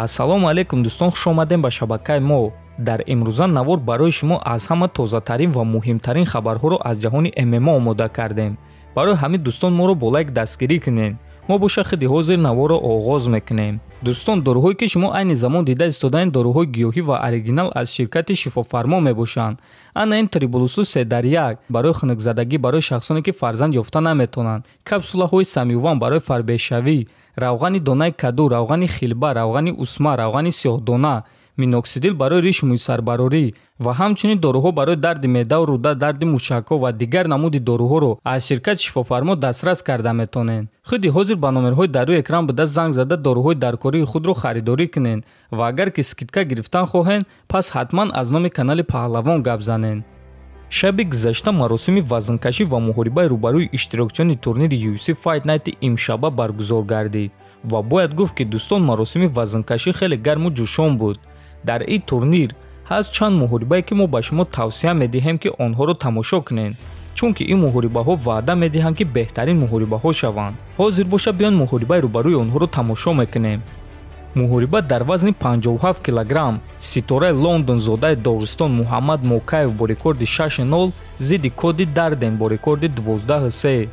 Ассалому алайкум дӯстон, хуш омадем ба шабакаи мо. Дар имрӯза навор барои шумо аз ҳама тозатарин ва муҳимтарин хабарҳоро аз ҷаҳони ММА омода кардем. Барои ҳамин дӯстон моро бо лайк дастгирӣ кунед. Мо боша худи ҳозир наворро оғоз мекунем. Дӯстон, доруҳое ки шумо айни замон дида истодаед, доруҳои гиёҳӣ ва оригинал аз ширкати Шифофармо мебошанд. Ана ин трибулусу 3 дар 1 барои хунукзадагӣ, барои шахсоне ки фарзанд ёфта наметавонанд, капсулаҳои самюван барои фарбешавӣ, равғани донаи каду, равғани хилба, равғани усма, равғани сиёҳдона, миноксидил барои ришу мӯйсарбарорӣ ва ҳамчунин доруҳо барои дарди меъдаву рӯда, дарди мушакҳо ва дигар намуди доруҳоро аз ширкати Шифофармо дастрас карда метавонед. Худи ҳозир ба номерҳои дар рӯи экран буда занг зада доруҳои даркории худро харидорӣ кунед ва агар ки скидка гирифтан хоҳед, пас ҳатман аз номи канали Паҳлавон гап занед. Шаби гузашта маросими вазнкашӣ ва муҳорибаи рӯбарӯи иштирокчиёни турнири UFC Fight Night имшаба баргузор гардид ва бояд гуфт, ки дӯстон, маросими вазнкашӣ хеле гарму ҷӯшон буд. Дар ин турнир ҳаст чанд муҳорибае, ки мо ба шумо тавсия медиҳем, ки онҳоро тамошо кунед, чунки ин муҳорибаҳо ваъда медиҳанд, ки беҳтарин муҳорибаҳо шаванд. Ҳозир боша биён муҳорибаи рӯбарӯи онҳоро тамошо мекунем. Муҳориба дар вазни 57 килограмм ситораи Лондон зодаи Доғистон Муҳаммад Мокаев бо рекорди 6-0 зидди Коди Дарден бо рекорди 12-3.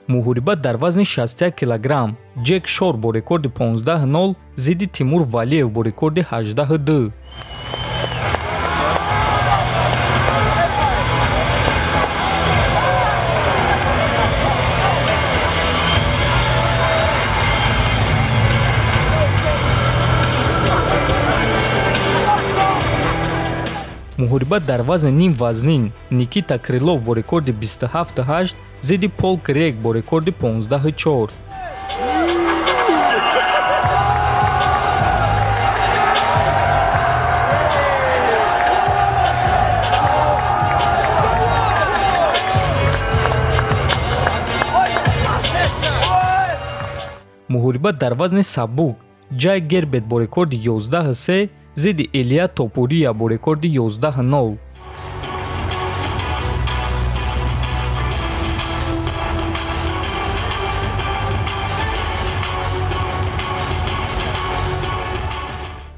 Муҳориба дар вазни 61 килограмм Ҷек Шор бо рекорди 15-0 зидди Тимур Валиев бо рекорди 18-2. Муҳориба дар вазни нимвазнин Никита Крилов бо рекорди 27-8 зидди Пол Крейг бо рекорди 15-4. Муҳориба дар вазни сабук Ҷай Гербет бо рекорди 11-3 зидди Илия Топурия бо рекорди 11-0.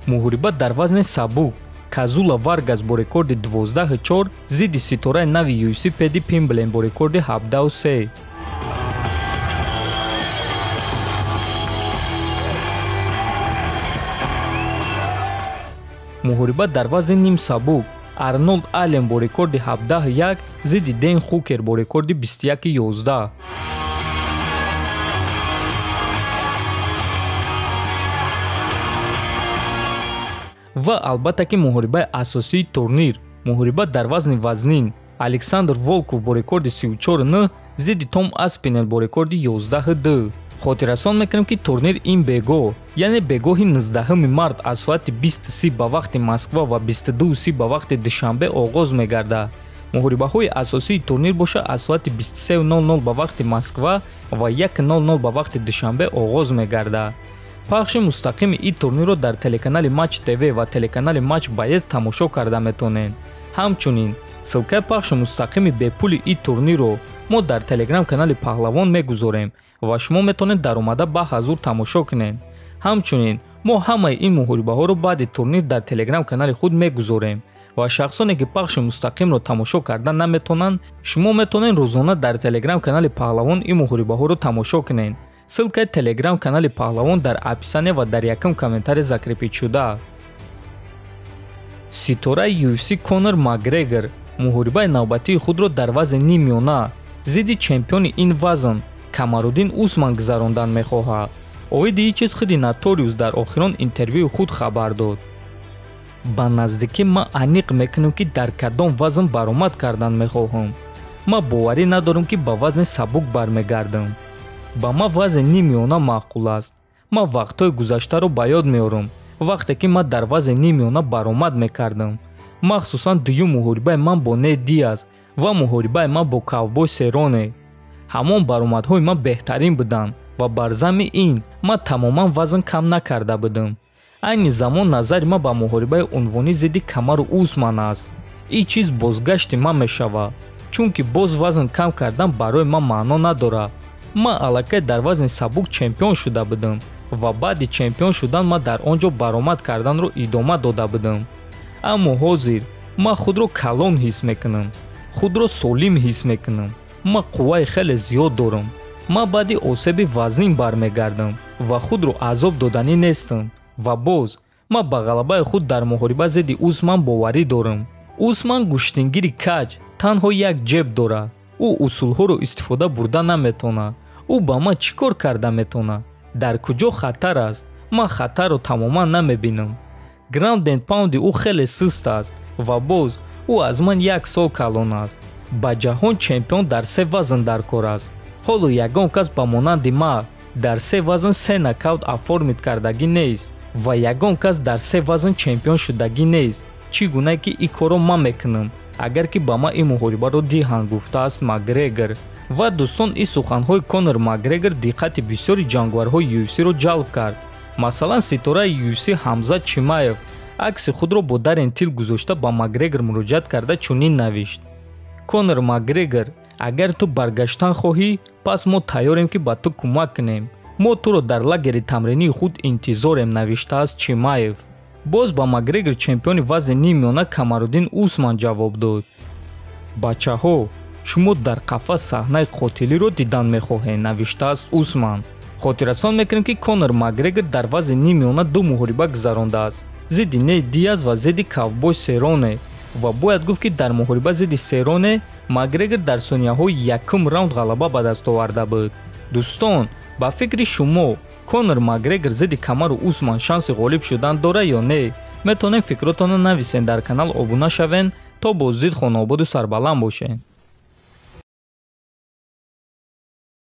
Муҳориба дар вазни сабук Казула Варгас бо рекорди 12-4 зидди ситораи нави UFC Педи Пимблен бо рекорди 17-3. Муҳориба дар вазни нимсабук Арнолд Аллен бо рекорди 17-1 зидди Ден Хукер бо рекорди 21-11. Ва албатта ки муҳорибаи асосии турнир, муҳориба дар вазни вазнин Александр Волков бо рекорди 34-9 зидди Том Аспинел бо рекорди 11-2. Хотиррасон мекунем, ки турнир ин бегоҳ, яъне бегоҳи 19 март аз соати 20:30 ба вақти Москва ва 22:30 ба вақти Душанбе оғоз мегардад. Муҳорибаҳои асосии турнир боша аз соати 23:00 ба вақти Москва ва 1:00 ба вақти Душанбе оғоз мегардад. Пахши мустақими ин турнирро дар телеканали Матч ТВ ва телеканали Матч Боец тамошо карда метавонед. Ҳамчунин ссилкаи пахши мустақими бепули ин турнирро мо дар телеграм-канали Паҳлавон мегузорем ва шумо метавонед даромада ба ҳазур тамошо кунед. Ҳамчунин мо ҳамаи ин муҳорибаҳоро баъди турнир дар телеграм-канали худ мегузорем ва шахсоне ки пахши мустақимро тамошо карда наметавонанд, шумо метавонед рӯзона дар телеграм-канали Паҳлавон ин муҳорибаҳоро тамошо кунед. Ссилкаи телеграм-канали Паҳлавон дар описание ва дар якум комментарий закрепить шуда. Ситораи UFC Конор Макгрегор муҳорибаи навбатии худро дар вазни ниммиёна зидди чемпиони ин вазн Камаруддин Усман гузарондан мехоҳад. Оиди ин чиз худи Наториус дар охирон интервюи худ хабар дод. Ба наздикӣ ман аниқ мекунам, ки дар кадом вазн баромад кардан мехоҳам. Ман боварӣ надорам, ки ба вазни сабук бармегардам. Ба ман вазни ниммиёна маъқул аст. Ман вақтҳои гузаштаро ба ёд меорам, вақте ки ман дар вазни ниммиёна баромад мекардам. Махсусан дуюм муҳорибаи ман бо Нейт Диаз ва муҳорибаи ман бо Кавбой Сероне. Ҳамон баромадҳои ман беҳтарин буданд. Ва бар зами ин ман тамоман вазн кам накарда будам. Айни замон назари ман ба муҳорибаи унвонӣ зидди Камару Усман аст. Ин чиз бозгашти ман мешавад, чунки боз вазн кам кардан барои ман маъно надорад. Ман аллакай дар вазни сабук чемпион шуда будам ва баъди чемпион шудан ман дар он ҷо баромад карданро идома дода будам. Аммо ҳозир ман худро калон ҳис мекунам, худро солим ҳис мекунам. Ман қувваи хеле зиёд дорам. Ман баъди осеби вазнин бармегардам ва худро азоб доданӣ нестам. Ва боз ман ба ғалабаи худ дар муҳориба зидди Усман боварӣ дорам. Усман гӯштингири каҷ танҳо як ҷеб дорад. Ӯ усулҳоро истифода бурда наметавонад. Ӯ ба ман чӣ кор карда метавонад? Дар куҷо хатар аст? Ман хатарро тамоман намебинам. Ground and pound и ӯ хеле суст аст ва боз ӯ аз ман як сол калон аст. Ба ҷаҳон чемпион дар се вазн дар кор аст. Ҳоло ягон кас ба монанди ман дар се вазн се нокаут оформить кардагӣ нест ва ягон кас дар се вазн чемпион шудагӣ нест. Чӣ гуна ки ин корро ман мекунам, агар ки ба ман ин муҳорибаро диҳанд, гуфтааст Макгрегор. Ва дӯстон, ин суханҳои Конор Макгрегор диққати бисёри ҷанговарҳои UFC-ро ҷалб кард. Масалан, ситораи UFC Ҳамзат Чимаев акси худро бо Дарен Тил гузошта ба Макгрегор муроҷиат карда чунин навишт: Конор Макгрегор, агар ту баргаштан хоҳӣ, пас мо тайёрем ки ба ту кӯмак кунем. Мо туро дар лагери тамринии худ интизорем, навиштааст Чимаев. Боз ба Макгрегор чемпиони вазни ниммиёна Камаруддин Усман ҷавоб дод: Бачаҳо, шумо дар қафас саҳнаи қотилиро дидан мехоҳед, навиштааст Усман. Хотиррасон мекунем, ки Конор Макгрегор дар вазни ниммиёна ду муҳориба гузарондааст: зидди Нейт Диаз ва зидди Кавбой Сероне. Ва бояд гуфт, ки дар муҳориба зидди Сероне Макгрегор дар сонияҳои якум раунд ғалаба ба даст оварда буд. Дӯстон, ба фикри шумо Конор Макгрегор зидди Камару Усман шанси ғолиб шудан дорад ё не? Метавонем фикротонро нависен, дар канал обуна шавен. То боздид хонаободу сарбаланд бошед.